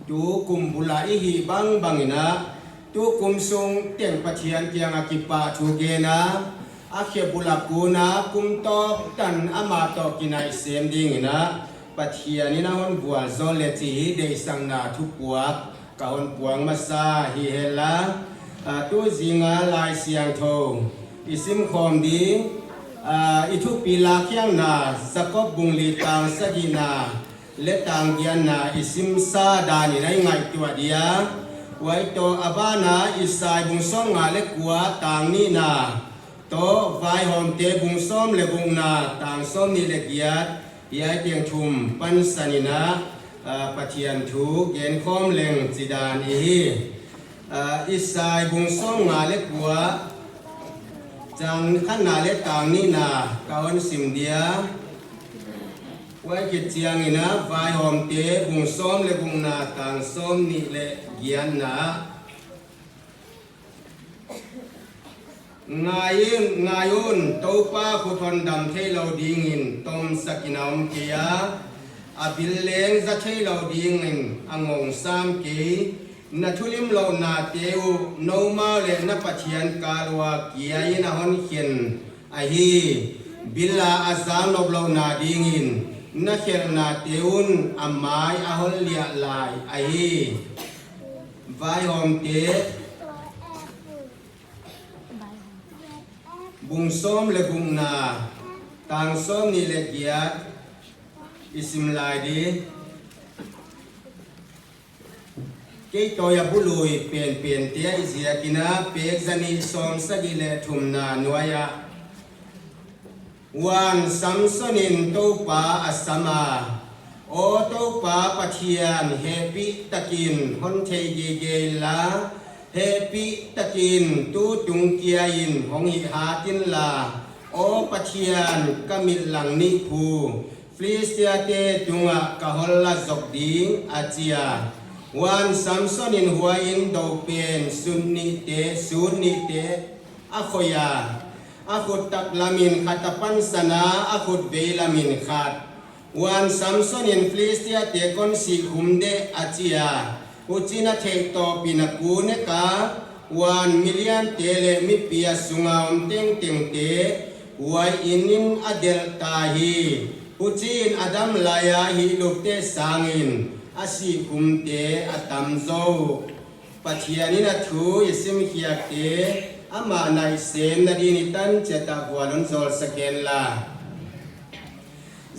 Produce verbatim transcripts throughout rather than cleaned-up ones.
tukum bul a i hih bangbang in a, tukum sung teng Pathian kiang a kipahthu gen a, a khe bul a kun a kum tawp tan amah toh kinaih sem ding in a, Pathian in a hon vualzawl leh chih hi deihsakna thupuak ka hon puang masa hi hen la. Ah, tu zing a Laisiangthou i simkhawm ding, ah, i thupi lakkhiakna Jakob bung li tang sagihna leh tang giatna i simsa dan in a i ngaihtuah dia. Huai toh a ban a Isai bung sawmnga leh kua tang nihna toh Vaihawmte bung sawm leh gukna tang sawmnih leh giat, hiai teng thum pansan in a, ah, Pathian thu genkhawm leng chidan i hi. Ah, Isai bung sawmnga leh kua, chang khatna leh tang nihna ka hon sim dia. Huai khit chiang in a Vaihawmte bung sawm leh gukna tang sawmnih leh giatna. Ngai un, ngai un, Toupa khut hon dam theilou dingin tomsak in a om kei a, a bil leng za theilou dingin a ngong sam kei. Na thulimlouhnate uh noumau leh na Pathian kal ua kia in a hon khen ahi. Bil a a zak noplouhna dingin na khelhnate un a mai a hon liah lai ahi. Vaihawmte bung sawm leh gukna tang sawmnih leh giat i sim lai di. Kei toh a bul ui penpente i ziak in a pek zanih sawmsagih leh thumna nuai ah. Huan Samson in Toupa a sam a, Aw Toupa Pathian, hehpihtakin hon thei gige inla, hehpihtakin tu tung kia in hong hih hat inla, Aw Pathian, ka mit lang nih phu Philistiate tungah ka hon la zok ding, a chi a. Huan Samson in huai in dou pen sut nihte, sut nihte a khoih a, a khut taklam in khat a pansan a, a khut veilam in khat. Huan Samson in Philistiate kon sihkhum deh, a chi a. Huchiin a theih tawpin a kun ek a, huan miliante leh mipi a sunga om tengtengte huai in in a delh ta hi. Huchiin a dam lai a hihlupte sangin a sihkhumte a tam zaw. Pathian in a thu i simkhiakte amah naih semna dingin i tan chiat a vual hon zawlsak hen la.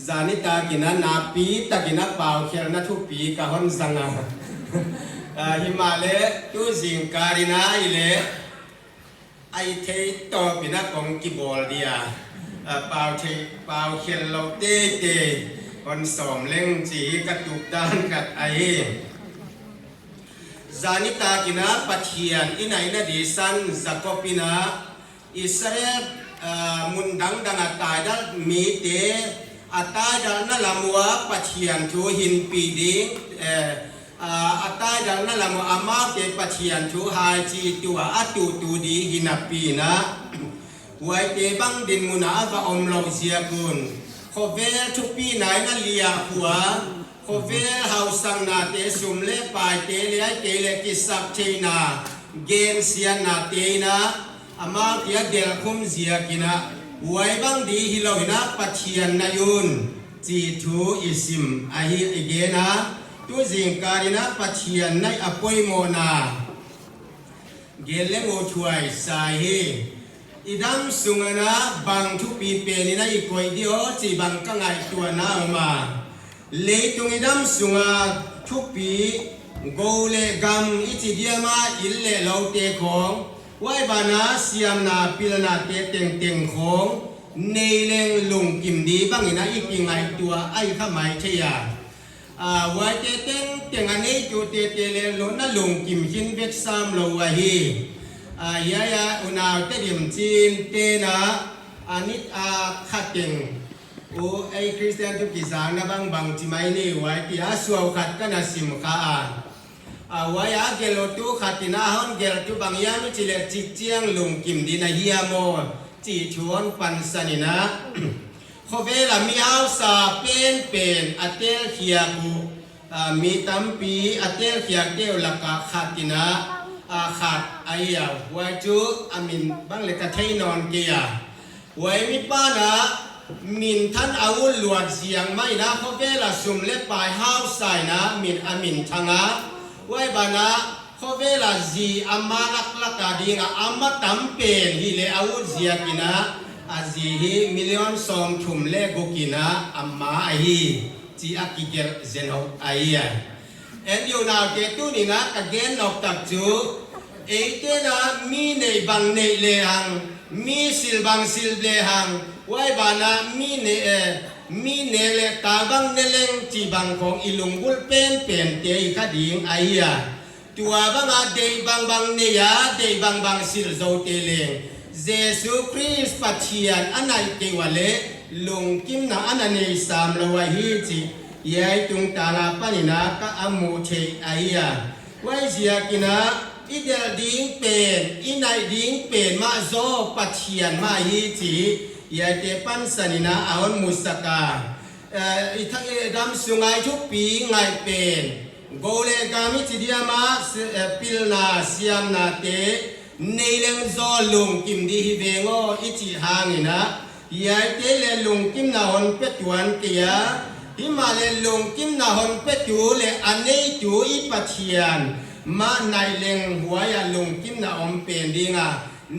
Zan nitakin a nakpi takin a paukhelhna thupi ka hon zang a. Ah, himahleh tu zingkal in a i leh a i theih tawpin a kong kibawl dia. Ah, pau theih, paukhelh louh teitei hon sawm leng chih ka tukdan khat ahi. Zan nitakin a Pathian i naihna disan Jakob in a Israel, ah, mun dangdang a taidalh mite a taidalhna lam ua Pathian thu hinpih ding, eh, ah, a taidalhna lam ua amaute Pathian thu hai chih tua a tuhtu di hinapihna. Huaite bang dinmun a va omlouh ziak un khovel thupina in a liah ua, khovel hausaknate, sum leh paite leh ahihkeileh kisaktheihna gensiatnate in a amaute a delhkhum ziakin a, huai bang di hilou in a Pathian naih un chih thu i sim ahi i gen a. Tu zingkal in a Pathian naih a poimohna gen leng uthuai sa hi. I dam sung in a bang thupi pen in a i koih di aw chih bang ka ngaihtuahna om a. Leitung i dam sunga thupi, gou leh gam i chi diam a, inn leh loute khawng, huai ban a siamna pilnate tengteng khawng nei leng lungkim di bang in a i kingaihtuah ahi kha maithei a. Ah, huaite tengteng a neitute te leh lou na lungkim khin vek sam lou ahi. Ah, hiai a unau Tedim Chin te'n a, a nit a khat teng, u ei Christian thu kizakna bangbang chi mai ni huai chi a suau khat ka na sim kha a. Ah, huai a gelhtu khat in a hon gelhtu bang hiam i chih leh chik chiang lungkim di na hi a maw chih thu hon pansan in a. Khovel a mi hausa penpen a telkhiak uh, A, mi tampi a telkhiak deuh laka khat in a, a khat ahi a, huai chu a min bang leng ka thei nawn kei a. Huai mi pan a min than a ut luat ziak mai in a, khovel a sum leh pai hausa in a min a min thang a. Huai ban ah khovel a zi a mah laklak a ding a, a mah tam pen hileh a ut ziak in a, a zi hi million sawmthum leh guk in a, a mah ahi chi a kigelh zen hou ahi a. En, unaute, tuni'n a ka gen nop tak chu, eite'n a mi neih bang neih lehang, mi sil bang sil lehang, huai ban ah mi ne, eh, mi ne leh tak bang ne leng chih bang khong i lunggulh penpente i kha ding ahi a. Tua bang a deih bangbang nei a, deih bangbang sil zote leng Jesu Khrist Pathian a naih kei ua leh lungkimna a na nei sam lou ahi chih hiai tungtang apan in a ka a muh theih ahi a. Huaiziak in a i delh ding pen, i naih ding pen mah zaw Pathian mah hi chih hiaite pansan in a a hon musak a. Eh, i thak i dam sung a i thupi ngaih pen, gou leh gam i chi diam a, si-, eh, pilna, siamnate nei leng zaw lungkim di hi veng aw i chih hang in a, hiaite leh lungkimna hon pe tuan kei a, himahleh lungkimna hon petu leh a neitu i Pathian mah naih leng huai ah lungkimna om pen ding a,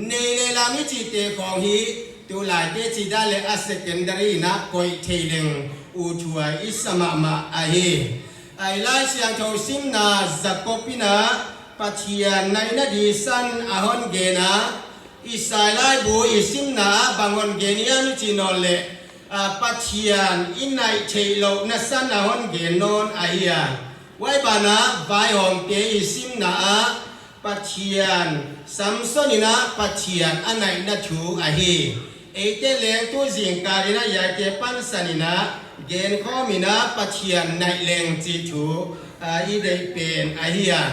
nei leh lam i chihte khong hi tulaite chih dan leh a secondary in a koih thei leng uthuai i sa mahmah ahi. A, i Laisiangthou simna Jakob in a Pathian naihna di san a hon gen a, Isai laibu i simna ah bang hon gen hiam i chih nawn leh, a, Pathian i naih theihlouhna san a hon gen nawn ahi a. Huai ban ah vaihawmte i simna ah Pathian, Samson in a Pathian a naihna thu ahi. Eite leng tu zingkal in a hiaite pansan in a genkhawm in a Pathian naih leng chih thu, a, i deih pen ahi a.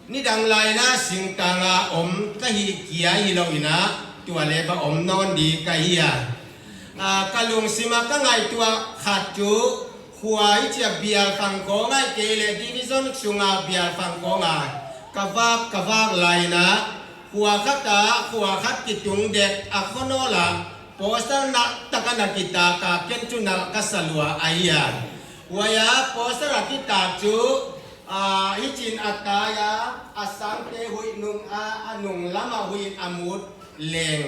Nidang lai in a singtang a om ka hih kia hilou in a, tua leh va om nawn di ka hi a. A, ka lungsim a ka ngaihtuah khat chu, khua i chih a bialfang khong ahihkeileh division sung a bialfang khong a ka vak, ka vak lai in a, khua khat a khua khat kitung dek a khonawl a poster nalh tak a na kitak a, ken chu nalh ka sa lua ahi a. Huai a poster a kitak chu, a, hichi'n a tai a, a sangte huih nung a, a nung lam a huih a mut leng,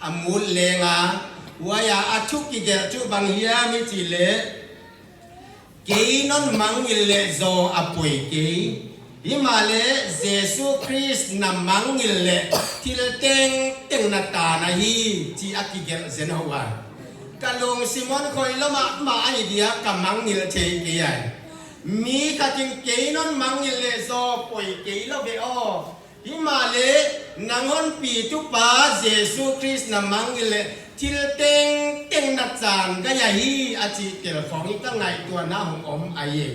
a mut leng a. Huai a a thu kigelh chu bang hiam i chih leh, kei non mangngilh leh zaw a poi kei, himahleh Jesu Khrist na mangngilh leh thil tengteng na tan ahi chih a kigelh zen hou a. Ka lungsim hon khoih lou mahmah ahi dia ka mangngilh thei kei a. Mi khat in kei non mangngilh leh zaw poi kei lou ve aw. Himahleh nang hon pitu pa Jesu Khrist na mangngilh leh thil tengteng na chan gai ahi a chih tel khong hi ka ngaihtuahna hong om ahi.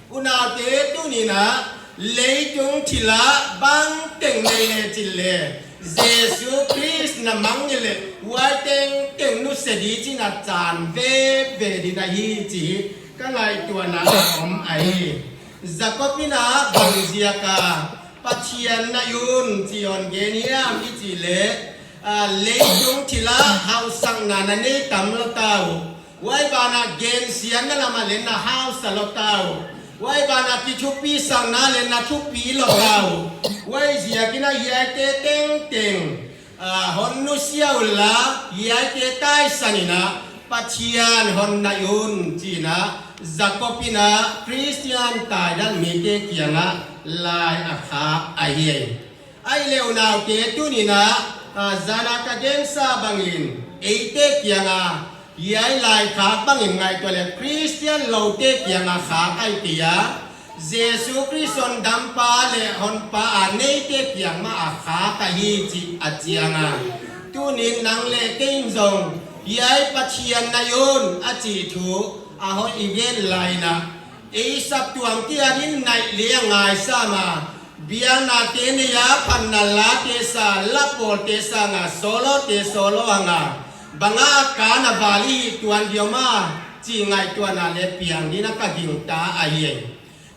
Unaute, tuni'n a leitung thil a bangteng nei leh chih leh Jesu Khrist na mangngilh leh huai tengteng nusia di chih na chan veve di na hi chih ka ngaihtuahna hong om ahi. Jakob in a bang ziak a Pathian naih un chih hon gen hiam i chih leh, a, leitung thil a hausakna na nei tam lou ta uh. Huai ban ah gensiatna lam ah leng na hausa lou ta uh. Huai ban ah kithupisakna leng na thupi lou ta uh. Huaiziak in a hiaite tengteng, a, hon nusia unla, hiaite taisan in a Pathian hon naih un chih in a Jakob in a Christian taidan mite kiang ah lai a khak ahi. Ahihleh unaute, tuni'n a, a, zan a ka gensa bangin eite kiang a hiai lai khak bangin ngaihtuah leh Christian loute kiang a khak ahi kei a, Jesu Khrist hondampa leh honpa a neite kiang mah a khak ahi chih a chiang a. Tuni'n nang leh kei'n zong hiai Pathian naih un a chih thu a hoih i gen lai in a, ei saptuam kiang in naih leh a ngaisam a, biakna te nei a phatna late sa, la pawlte sang a, solote solo hang a, bang a ka na val i tuan diam a, chih ngaihtuahna leh piang dingin ka gingta ahi.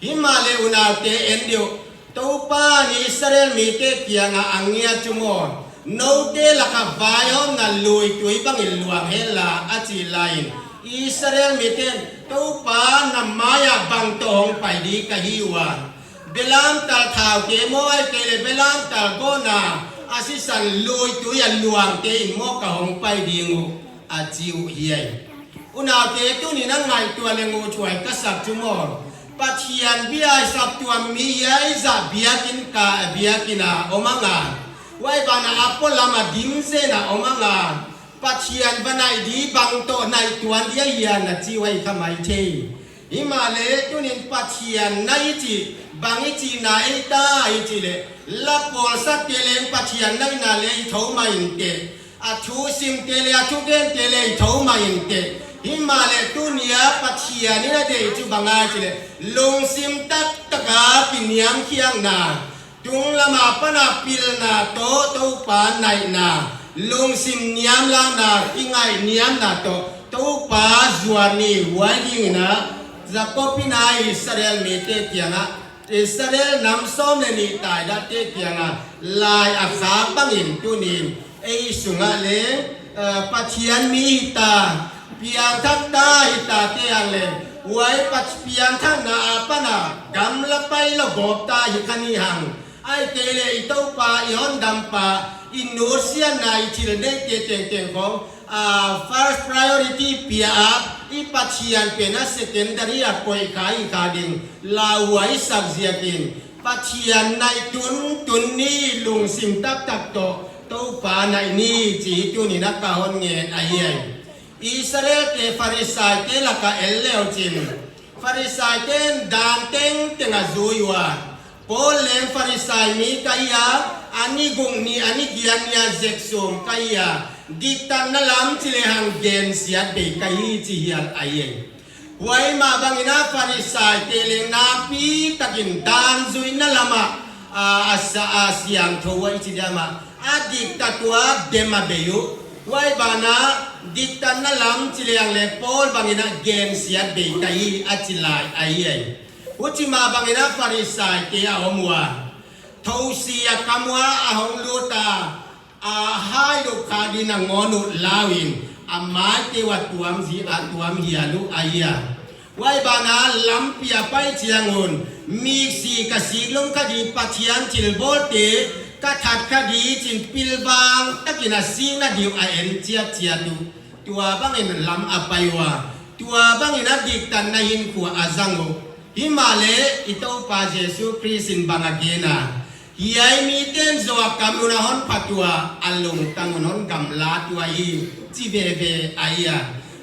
Himahleh unaute en diu, Toupa'n Israel mite kiangah a ngiat chu maw, noute laka vaihawmna lui tui bangin luang henla a chih laiin, Israel mite'n, Toupa, na mai ah bang toh hong pai ding ka hi ua, belamtal thaute maw, ahihkeileh belamtal gawhna a sisan lui tui a luangte in maw ka hong pai ding uh, a chi uh hi. Unaute, tuni'n a ngaihtuah leng uthuai ka sak chu maw, Pathian bia saptuam mi hiai zah biakin ka, biakin a om a nga, huai banah a polam a dim zen a om a nga, Pathian va naih ding bang toh naih tuan ding ahia na chi uh ahi kha maithei. Himahleh tuni'n Pathian naih chih bang i chihna ahi ta i chih leh, la pawlsakte leng Pathian naihna leh i thou mah inteh, a thusimte leh a thugente leh i thou mah inteh. Himahleh tuni a Pathian in a deih chu bang ahia chih leh, lungsim taktak a kiniamkhiakna, tunglam apan a pilna toh Toupa naihna, lungsim niamlahna, kingaihniamna toh Toupa zuan ni, huai dingin a Jakob in a Israel mite kiangah, Israel nam sawm leh nih taidakte kiangah lai a khak bangin tuni'n ei sungah leng, eh, Pathian mi hita, piangthak ta hita te hang leh, huai Pat-, piangthakna apan a gamla pai lou gawp ta hi kha ni hang, ahihkeileh i Toupa, i Hondampa, i nutsiatna, i thil neite tengteng khong, ah, first priority pia a, i Pathian pen a secondary a koih kha i kha ding lauhuai sak ziakin, Pathian naih tuntun ni, lungsim taktak toh Toupa naih ni chih tuni'n a ka hon ngen ahi. Israelte Pharisaite laka en leuchin, Pharisaite'n dan tengteng a zui ua, Paul leng Pharisai mi ka hi a, a ni guk ni, a ni giat ni a zek sawm ka hi a, diktatna lam chih lehang gensiat bei ka hi chi hial ahi. Huai mah bangin a Pharisaite leng nakpi takin dan zuihna lam ah, a, a sa-, a siangthou uh i chi diam ah, a diktat ua dem a bei uh. Huai banah diktatna lam chih lehang leh Paul bangin a gensiat bei ka hi a chi lai ahi. Huchi mah bangin a Pharisaite a om ua, thousi a kam ua a hong lut a, a hai lou kha dingin a ngawn uh lauin, a maite uh a tuam zi-, a tuam hial uh ahi. Huai banah lampi a pai chiang un, miksi ka sik lou kha ding, Pathian thilbawlte ka that kha ding chi'n pilvang takin a sikna ding uh a en chiatchiat uh. Tua bangin lam a pai ua, tua bangin a diktatna hinkhua a zang uh. Himahleh i Toupa Jesu Khrist in bang a gen a, hiai mite'n zoh a kam un a hon phat ua, a lungtang un hon gamlat ua hi, chi veve ahi.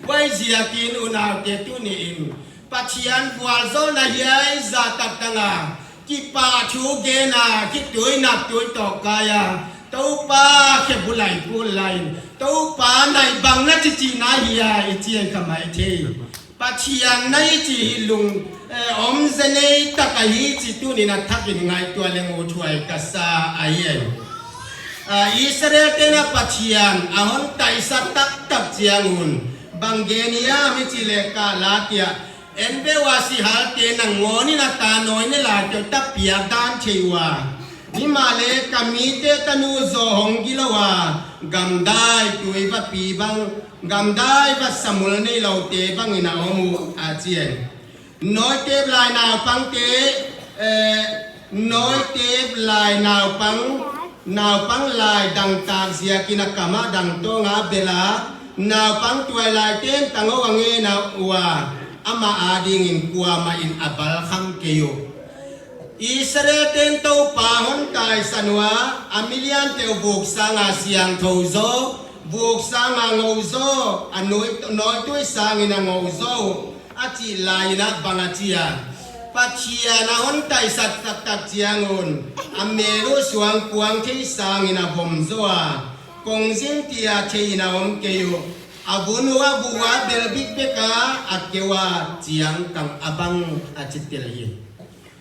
Huaiziakin unaute, tuni'n Pathian vualzawlna hiai zah taktak a kipahthu gen a, khitui naptui tawh kai a, Toupa khe bu lai kul lai in, Toupa naih bang na chi chihna hia i chi ahi kha maithei. Pathian naih chih hi lung, eh, omzenei tak ahi chih tuni'n a thakin ngaihtuah leng uthuai ka sa ahi. Ah, Israelte'n a Pathian a hon taisan taktak chiang un, bang gen hiam i chih leh, ka la kia, en ve ua, sihalte na ngawn in a ta nawi ne lai teuh ta piak dan thei ua. Himahleh ka mite tanu zaw hong gilou a, gamdai tui va pi bang, gamdai va samul neiloute bangin a om uh a chi e. Nawitep lai naupangte, eh, nawitep lai naupang, naupang lai dangtak ziakin a kam a dangtawng a bel a, naupang tuailaite'n tangou a ngen ua, amah adingin kuamah in a bal kham kei uh. Israelte'n Toupa hon taisan ua, a miliante uh vuk sang a siangthou zaw, vuk sang a ngou zaw, a nawi, nawitui sangin a ngou zaw uh, a chih lai in a bang a chi a, Pathian a hon taisan taktak chiang un, a mel uh suang kuang thei sangin a vom zaw a, kongzing tia thei in a om kei uh, a vun uh a bu a bel bikbek a, a keu a chiang kang a bang a chi tel hi.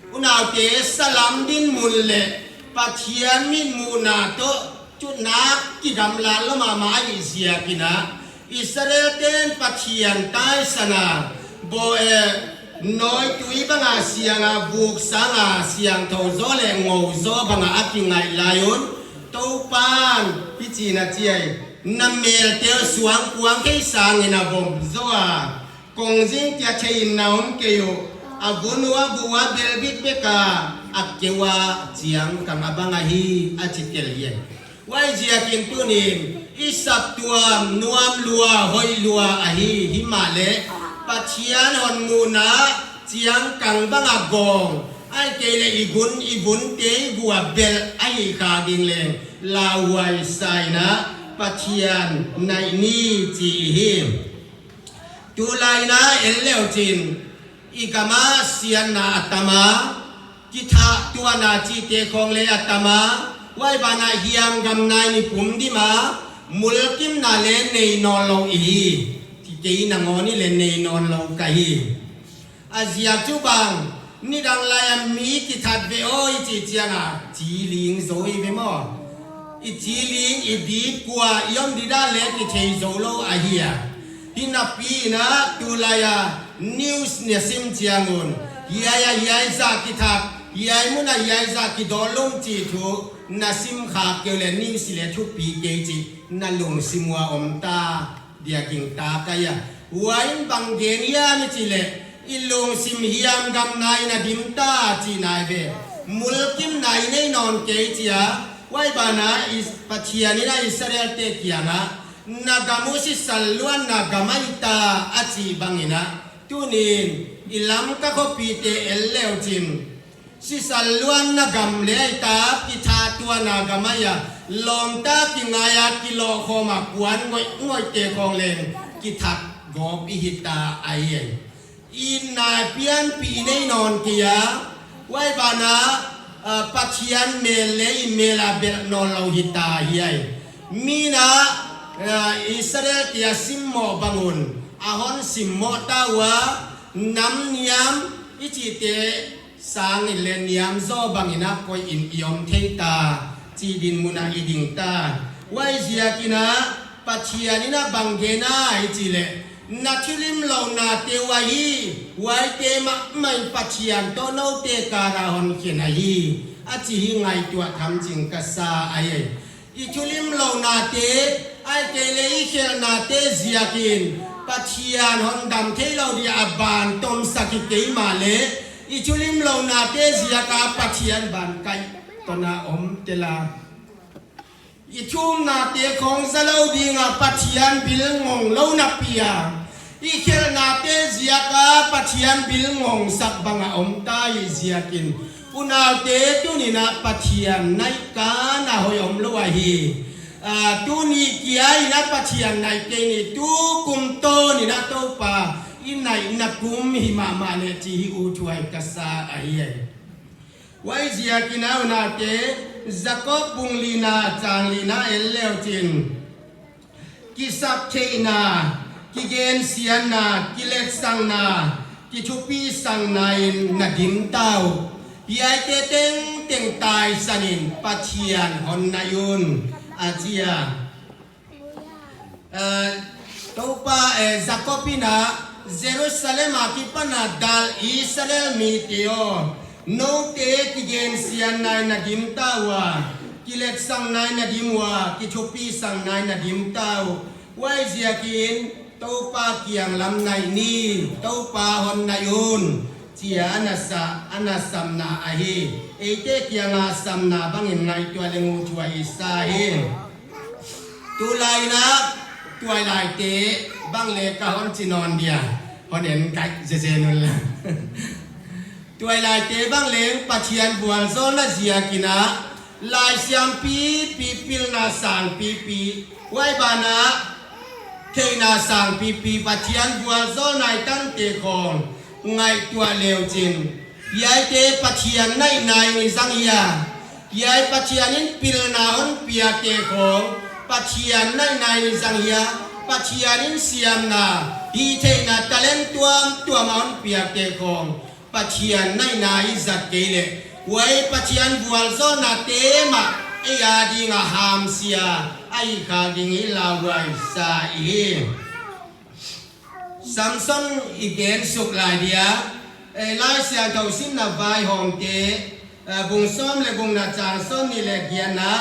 Unaute, salam dinmun leh Pathian mitmuhna toh chu nak kigamlat lou mahmah ahih ziakin a, Israel ten Pathian taisan a, bo e, nawitui bang a siang a, vuk sang a, siangthou zaw leh ngou zaw bang a a kingaih lai un, Toupan, hichi'n a chi ai, na melte uh suang kuang thei sangin a vom zaw a, kongzing kia thei in na om kei uh, a vun ua, bu ua, belbit bek a, a keu a, chiang kang a bang ahi, a chi tel hi. Huaiziakin tuni'n, i saptuam nuam lua, hoih lua ahi, himahleh, Pathian hon muhna, chiang kang bang a gawng, ahihkeileh i gun, i vun te i gua belh ahi kha ding leng, lauhuai sa in a, Pathian naih ni chi hi. Tulai in a en leu chin, i gam a siatna a tam a, kithat tuahna chihte khong leh a tam a, huai ban ah hiam gam nai ni pum dim a, mulkimna leh nei nawnlou i hi, ti kei nangawn i leh nei nawnlou ka hi. A ziak chu bang, nidang lai a mi kithat ve aw i chih chiang a, chi ling zou i ve maw. I chi ling, i dip kua, i om didan leh kithei zoulou ahi a. Hinapi in a tulai a news na sim chiang un, hiai a hiai zah kithat, hiai mun a hiai zah kidawllum chih thu, na sim khak kei uleh news leh thupi kei chih, na lungsim ua om ta. Dia ging ta ka hi a. Huai in bang gen hiam i chih leh, i lungsim hiam gam nai in a dim ta chihna i ve. Mulkimna i nei nawn kei chi a. Huai ban ah Is-, Pathian in a Israel te kiang ah, na gam uh sisan luanna gam ahi ta a chih bang in a. Tuni'n, i Lamka khopi te en leu chin, sisan luanna gam leh ahi ta, kithat tuahna gam ahi a, lawmta kingai a, kilawhkhawm a kuan ngoihngoih te khong leng, kithat gawp i hi ta ahi. I nai pianpih i nei nawn kei a, huai ban ah, ah, Pathian mel leh i mel a belh nawnlou hi ta hi ai. Mi'n a, ah, Israel te a simmoh bang un, a hon simmoh ta ua, nam niam, i chihte, sang in leh niam zaw bang in a koih in i om thei ta, chih dinmun ah i ding ta. Huaiziak in a, Pathian in a bang gen a i chih leh, na thulimlouhnate uh ahi, huaite mahmah in Pathian toh noute kal a hon khen ahi, a chih hi ngaihtuah tham ching ka sa ahi. I thulimlouhnate, ahihkeileh i khelhnate ziakin, Pathian hon dam theilou dia a ban tomsak i kei mahleh, i thulimlouhnate ziak a Pathian ban kaih tona om tel a. I thumnate khong zalou ding a Pathian bil ngong lou napi a, i khelhnate ziak a Pathian bil ngongsak bang a om ta i ziakin, unaute tuni'n a Pathian naih ka na hoih omlou ahi. Ah, tuni kia in a Pathian naih kei ni, tukum tawn in a Toupa i naihna kum hi mahmah leh chih hi uthuai ka sa ahi ai. Huaiziak in a unaute, Jakob bung lina chang lina en leu chin, kisaptheihna, kigensiatna, kiletsakna, kithupisakna in na dim ta uh. Hiaite tengteng taisan in Pathian hon naih un, a chi a. Eh, Toupa, eh, Jakob in a, Jerusalem a kipan a dal Israel mite aw, noute kigensiatna in na dim ta ua, kiletsakna in na dim ua, kithupisakna in na dim ta uh. Huaiziakin, Toupa kiang lam naih ni, Toupa hon naih un, chi a ana sa, ana samna ahi. Eite kiang a samna bang in ngaihtuah leng uthuai i sa hi. Tulai in a, tuailaite bang leng ka hon chi nawn dia, hon en kaih zezen un la. Tuailaite bang leng Pathian vualzawlna ziak in a, laisiam pipi, pilna sang pipi, huai ban ah theihna sang pipi, Pathian vualzawlna i tante khong ngaihtuah leu chin, hiaite Pathian naihna in i zang hia? Hiai Pathian in pilna hon piakte khong Pathian naihna in i zang hia? Pathian in siamna, hihtheihna, talent tuamtuam a hon piakte khong Pathian naihna i zat kei leh, huai Pathian vualzawlnate mah Ei a ding a hamsia, a i kha ding i lauhuai sa i hi. Samson i gen suk lai dia, eh, Laisiangthou simna vaihawmte, eh, bung sawm leh bung nga chang sawmnih leh giatna,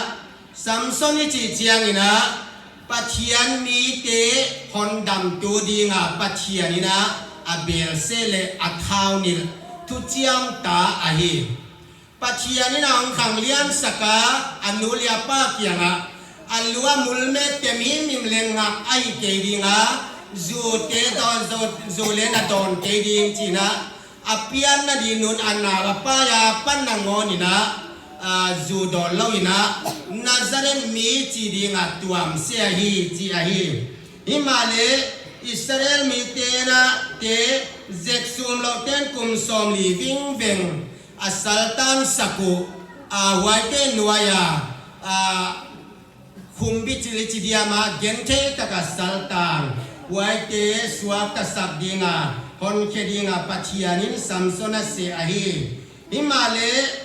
Samson i chih chiangin a, Pathian mite hon damtu ding a Pathian in a, a bel se leh a thau nilh thuchiam ta ahi. Pathian in a hong khanglian sak a, a nu leh a pa kiang ah, a lu a mul me tem himhim leng ngak ahi kei ding a, zu te dawn, zu, zu leh na dawn kei ding chi'n a, a pianna ding un a nau a pai a pan nangawn in a, a, zu dawn lou in a, Nazareth mi chi ding a tuam se ahi, chi ahi. Himahleh Israel mite'n a te, zek sumlouhte'n kum sawmli vingveng a saltan sak uh, a, huaite nuai a, a, khumbi chili chi diam a genthei tak a saltan, huaite suakta sak ding a, honkhe ding a Pathian in Samson a seh ahi. Himahleh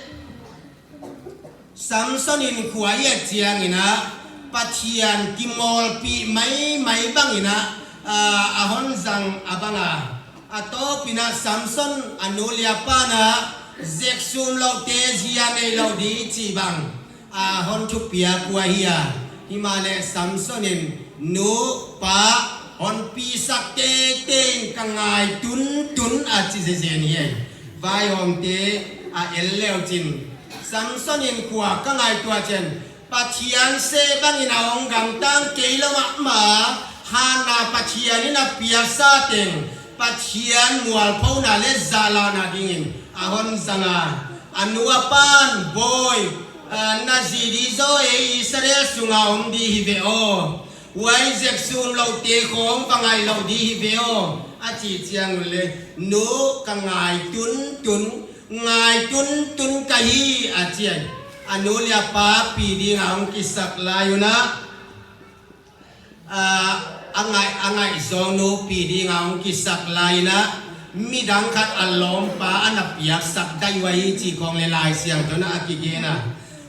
Samson in khua i et chiangin a, Pathian kimawlpih maimai bangin a, a, a hon zang a bang a. A tawpin a Samson a nu leh a pa'n a, zek sumlouhte zi a neilou di chih bang a hon thupiak uh ahi a. Himahleh Samson in, nu, pa, hon pisak teitei in ka ngai tuntun a chi zezen hi. Vaihawmte a el leu chin, Samson in khua ka ngaihtuah chiang, Pathian seh bangin a hong gamtang kei lou mahmah, hanna Pathian in a piaksa teng, Pathian mualphouna leh zahlahna dingin a hon zang a. A nu a pa'n, bawi, a, na zi di zaw ei Israel sung a om di hi ve aw. Huai zek sumlouhte khawng va ngaih lou di hi ve aw, a chih chiang un leh, nu, ka ngai tuntun, ngai tuntun ka hi, a chi a. A nu leh a pa pi ding a hong kisak lai un a, a, a ngaih, a ngaihzawng nu pi ding a hong kisak lai in a, midang khat a lawmpa a na piaksak dai uh ahi chih khawng leh Laisiangthou in a kigen a.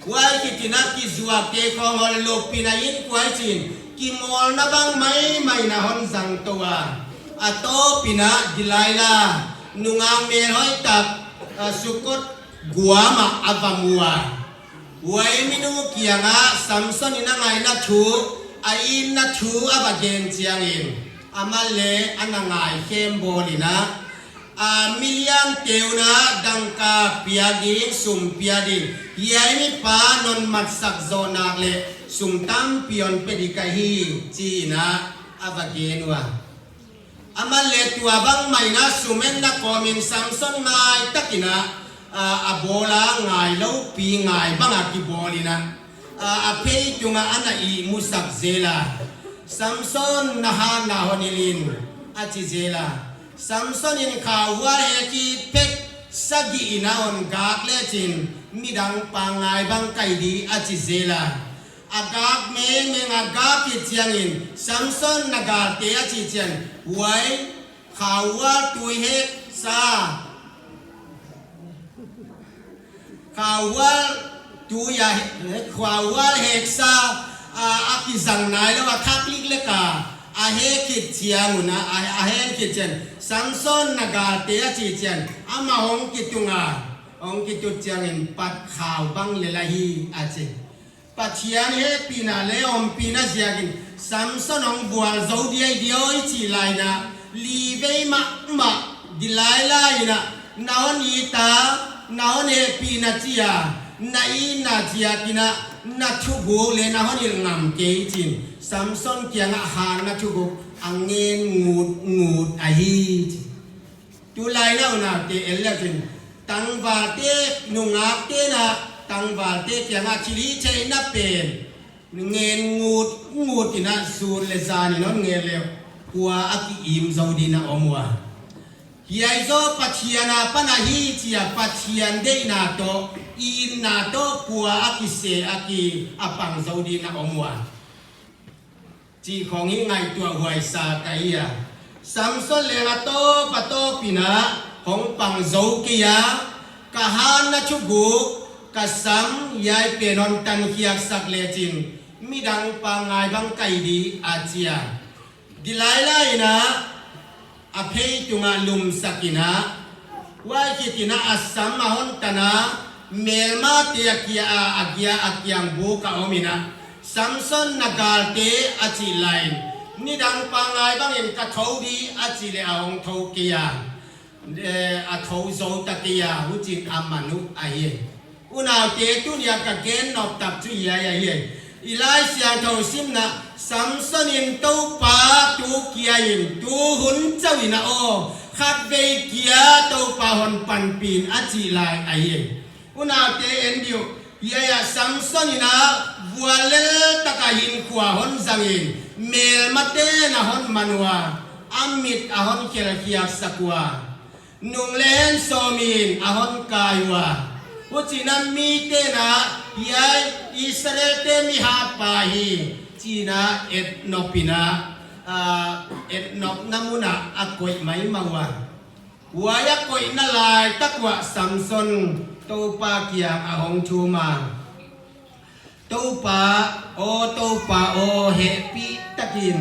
Huai khit in a kizuakte khawng hon lupin a inkuan chiin, kimawlna bang maimai in a hon zang tou a. A tawpin a Delilah, nungak melhoih tak, a, Sukkoth guam ah a va mu a. Huai minu kiangah Samson in a ngaihna thu, a itna thu a va gen chiangin, amah leh a na ngaikhem bawl in a, a, miliante un a dangka piak ding, sum piak ding, hiai mipa non matsak zoh nak leh sum tampi hon pe di ka hi, chi in a, a va gen ua. Amah leh tua bangmah in a sum etna kawmin Samson ngai takin a, a, a bawl a, ngailou pi ngai bang a kibawl in a, a, a phei tungah a na ihmusak zel a. Samson, na hatna hon hilh in, a chi zel a. Samson in khauhual hek it phek sagih in a hon gak lechin, midang pangngai bang ka hi di, a chi zel a. A gak mengmeng a, gak khit chiangin, Samson, na galte, a chih chiang, huai khauhual tui heksa, khauhual tui a, khauhual heksa, a, a kizang nailou a, thak liklek a, a hek khit chiang un a, a, a hek khit chiang, Samson, na galte, a chih chiang, amah hong kitung a, hong kitut chiangin, pat khau bang lel ahi, a chi. Pathian hehpihna leh ompihna ziakin Samson hong vualzou diai dioi chih lai in a, li vei mahmah Delilah in a, na hon it a, na hon hehpihna chia, na itna ziakin a, na thuguk leh na hon hilh ngam kei chiin, Samson kiangah hatna thuguk a ngen ngutngut ahi chi. Tulai in a unaute el leu chin, tangvalte, nungakte'n a, tangvalte kiangah thilhihtheihna pen ngen ngutngut in a, sun leh zan in hon ngen leh, kua a ki-im zou di in a om ua. Hiai zaw Pathian apan ahi chia, Pathian deihna toh, itna toh, kua a kiseh a ki, a pang zou di in a om ua. Chih khong hi ngaihtuahhuai sa ka hi a. Samson leng a tawp a tawpin a hong pang zou kei a, ka hatna thuguk, ka sam hiai pen hon tan khiak sak lechin, midang pangngai bang ka hi di, a chi a. Delilah in a pheitung ah lumsak in a, huai khit in a sam a hon tan a, melmate a kia a, a kia a kiang buk a om in a, Samson na galte, a chih lai in, nidang pangngai bang in ka thou di, a chih leh a hong thou kei a. Eh, a thou zou ta kei a, huchiin a man uh ahi. Unaute, tuni a ka gen nop tak chu hiai ahi. I Laisiangthou simna, Samson in Toupa tu kia in, tu hun chauh in a aw, khatvei kia Toupa hon panpih in, a chih lai ahi. Unaute, en di uh, hiai ah Samson in a vuallel tak a hinkhua hon zang in, melmate'n a hon man ua, a mit a hon khelkhiak sak ua, nung leh hen sawm in a hon kai ua. Huchiin a mite'n a, hiai Israelte mi hapa hi, chiin a et nop in a, ah, et nopna mun ah a koih maimah ua. Huai a koihna laitak uah Samson Toupa kiang a hong thum a. Toupa aw, Toupa aw, hehpihtakin.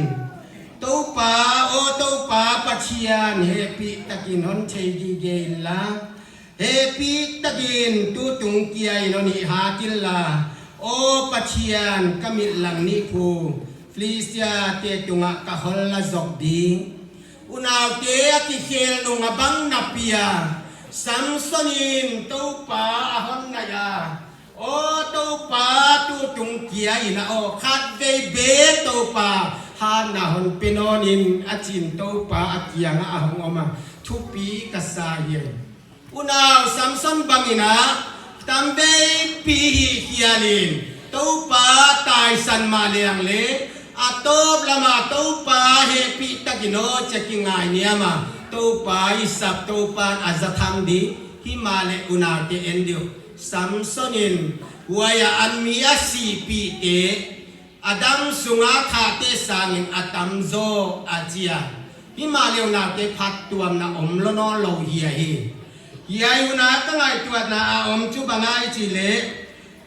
Toupa aw, Toupa Pathian, hehpihtakin hon thei gige inla. Hehpihtakin tutung kia in hon hihhat inla. Aw Pathian, ka mit lang nih phu, Philistiate tungah ka hol la zok ding. Unaute, a kikhel nung a bang na pia, Samson in Toupa a hon nai a. Aw Toupa, tutung kia in a aw, khatvei bek Toupa, hatna hon pe nawn in, a chiin Toupa a kiang ah a hong om a, thupi ka sa hi. Unau, Samson bang in a, tamveipi hihkhial in, Toupa taisan mah leng leh, a tawp lam ah Toupa hehpihtakin aw, chia kingainiam a, Toupa i sap, Toupa'n a za tham di, himahleh unaute en di uh. Samson in, huai a mi a sihpihte, a dam sung a thahte sangin a tam zaw a chi a. Himahleh unaute, phattuamna om lou nawnlou hi ahi. Hiai hun a ka ngaihtuahna a om chu bang ahia chih leh,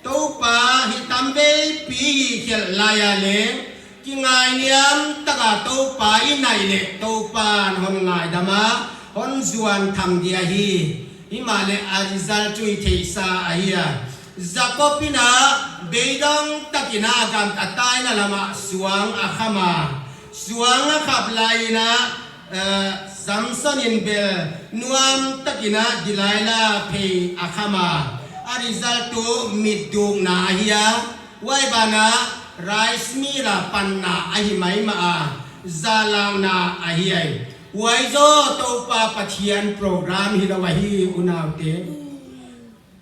Toupa hi tamveipi hihkhelh lai a leng, kingainiam tak a Toupa i naih leh Toupa'n hon ngaidam a, hon zuan tham di ahi. Himahleh a result chu i theihsa ahi a. Jakob in a beidong takin a gam a taina lam ah suang a kham a. Suang a khap lai in a, eh, Samson in bel nuam takin a Delilah phei a kham a. A result chu mitdukna ahi a. Huai ban ah rice mill a panna ahi maimah a. Zahlakna ahi ai. Huai zaw Toupa Pathian program hilou ahi unaute.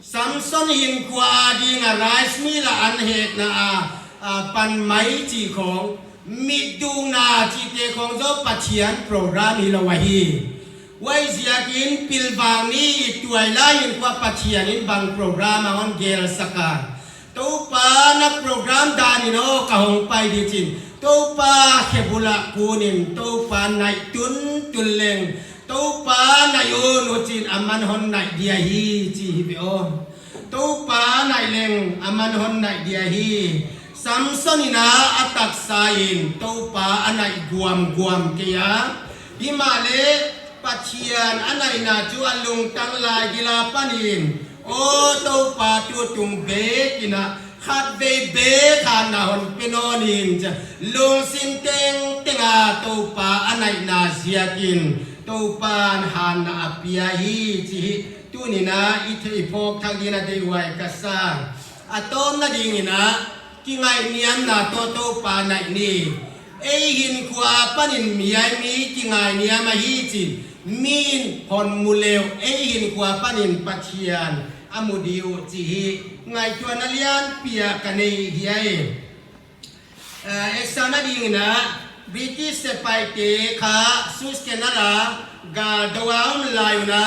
Samson hinkhua a ding a rice mill a an hetna a, a pan mai chih khong, mitdukna chihte khong zaw Pathian program hilou ahi. Huaiziakin pilvang ni tuailai in kua Pathian in bang program a hon gelsak a. Toupa na program dan in aw ka hong pai di chin. Toupa khe bul ah kun in, Toupa naih tuntun leng. Toupa naih un, huchiin aman hon naih di ahi chi hi ve aw. Toupa naih leng aman hon naih di ahi. Samson in a a taksa in Toupa a naih guamguam kei a. Himahleh Pathian a naihna chu a lungtang lai gil a panin, aw Toupa tutung bek in a khatvei bek hatna hon pe nawn in chia, lungsim tengteng a Toupa a naihna ziakin Toupa'n hatna a pia hi chih hi tuni'n a i theih phawk thak dingin a deihhuai ka sa. A tawpna dingin a, kingaihniamna toh Toupa naih ni. Ei hinkhua panin hiai mi kingainiam ahi chih mi'n hon mu leh uh, ei hinkhua panin Pathian a mu di uh chih hi ngaihtuahna lianpi a ka nei hi ai. Eh, eksana dingin a, British sepaihte kha Suez Canal a gal dou a om lai un a,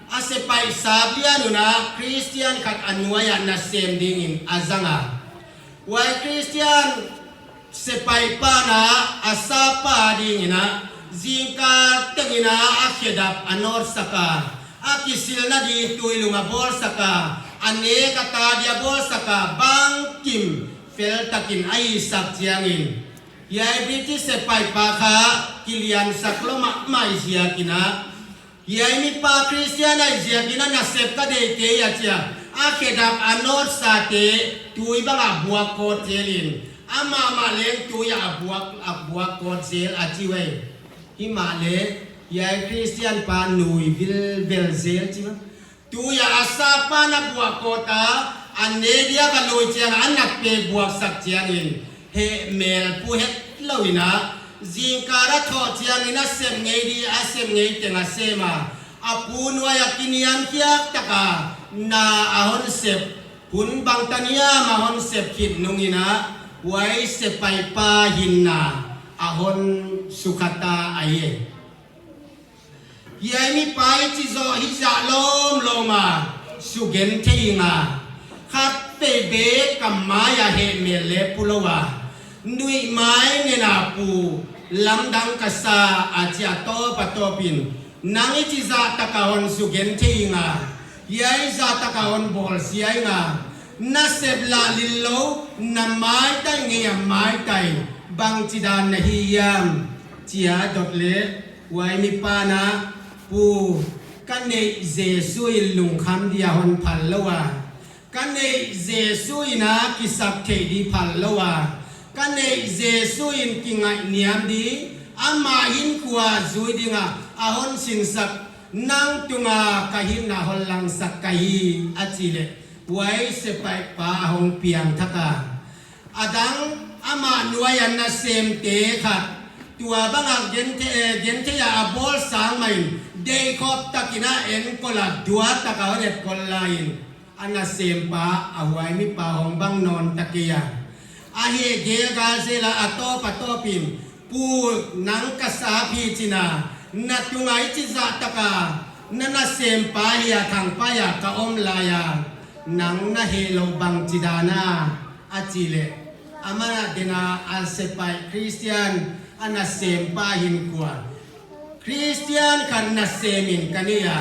a sepaih sap lian un a Christian khat a nuai ah nasem dingin a zang a. Huai Christian sepaih pa'n a sap pa dingin a, zingkal tengin a a khedap a nawtsak a, a kisilna ding tuilung a bawlsak a, a a nek a ta dia bawlsak a bangkim fel takin a hisak chiangin, hiai British sepaih pa kha kiliansak lou mahmah ziakin a, hiai mipa Christian ahih ziakin a nasep ka deih kei a chi a, a khedap a nawtsate tui bang a buak kawt zel in, amah mah leng tui a buak, a buak kawt zel a chi uai. Himahleh hiai Christian pa nui vilvel zel chi a. Tui a a sap pan a buak kawt a, a ne dia a lui chiang a, a nat pe buaksak chiangin, hehmel pu hetlou in a, zingkal a thoh chiangin a sem ngei di, a sem ngei teng a sem a, a pu nuai a kiniamkhiak tak a, na a hon sep, hun bangtan hiam a hon sep khit nungin a, huai sepaih pa hinna a hon sukha ta ahi. Hiai mipa hichi zoh hi zah lawmlawm a, sugenthei ing a, khatvei bek ka mai a hehmel leh pu lou a, nuihmai nen a pu, lamdang ka sa a chi a, tawp a tawpin, nang hichi zahtak a hon sugenthei ing a, hiai zahtak a hon bawlsia ing a, na sep lah lillou, na maitai ngei a maitai, bangchidan na hi hiam, chi a dot leh, huai mipa'n a, pu, ka neih Jesu in lungkham dia hon phal lou a, ka neih Jesu in a kisaktheih di phal lou a, ka neih Jesu in kingaihniam di, amah hinkhua zui ding a a hon sinsak, nang tung a ka hinna hon langsak ka hi, a chi leh, huai sepaih pa a hong piangthak a. A dang, amah nuai a nasemte khat, tua bang a genthei, eh, genthei a a bawl sang mah in, deihkhop takin a enkol a, duatak a hon etkol lai in, a nasempa a huai mipa hong bang nawn ta kei a. A heh gelgal zel a, a tawp a tawpin, pu, nang ka sap hi chin a, na tung a hichi zahtak a, na nasempa hi a thangpai a ka om lai a, nang na heh lou bangchidan a, a chi leh, amah a den a, a sepaih Christian a nasempa hinkhua, Christian khat nasem in ka nei a,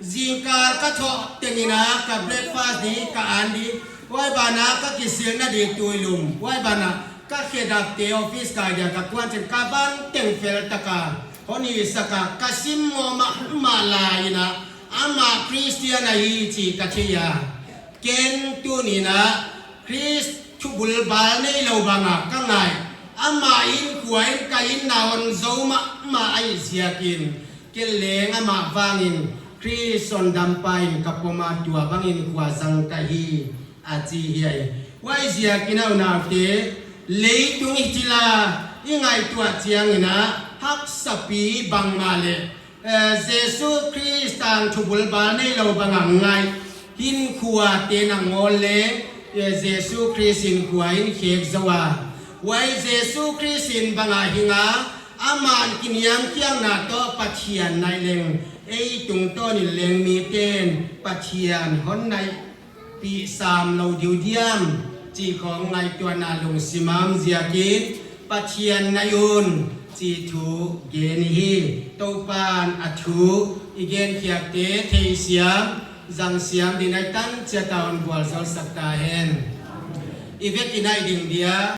zingkal ka thoh tengin a ka breakfast di, ka an di, huai ban a ka kisilna di tuilum, huai ban a ka khedapte office kai dia ka kuan chiang ka ban teng fel tak a hon hisak a, ka sim moh mahmah lai in a, amah Christian ahi chih ka thei a. Ken tuni'n a, Khrist thubul bal neilou bang a ka ngai, amah hinkhua in ka hinna hon zou mahmah ahih ziakin, ken leng amah vangin Khrist hon dampa in ka pom a, tua bang hinkhua zang ka hi, a chi hi ai. Huaiziakin a unaute, leitung hichila i ngaihtuah chiangin a, haksa pi bangmah leh, eh, Jesu Khrist tang thubul bal neilou bang a ngai hinkhuate'n a ngawl leh, eh, Jesu Khrist hinkhua in khek zou a. Huai Jesu Khrist in bang a hing a, aman kiniamkhiakna toh Pathian naih leng, ei tungtawn in leng mite'n Pathian hon naihpih sam lou diu diam chih khong ngaihtuahna lungsim a om ziakin, Pathian naih un chih thu gen hi. Toupa'n a thu i genkhiakte theisiam, zangsiam dingin a tan chiat a hon vualzawlsak ta hen. I vek i naih ding dia,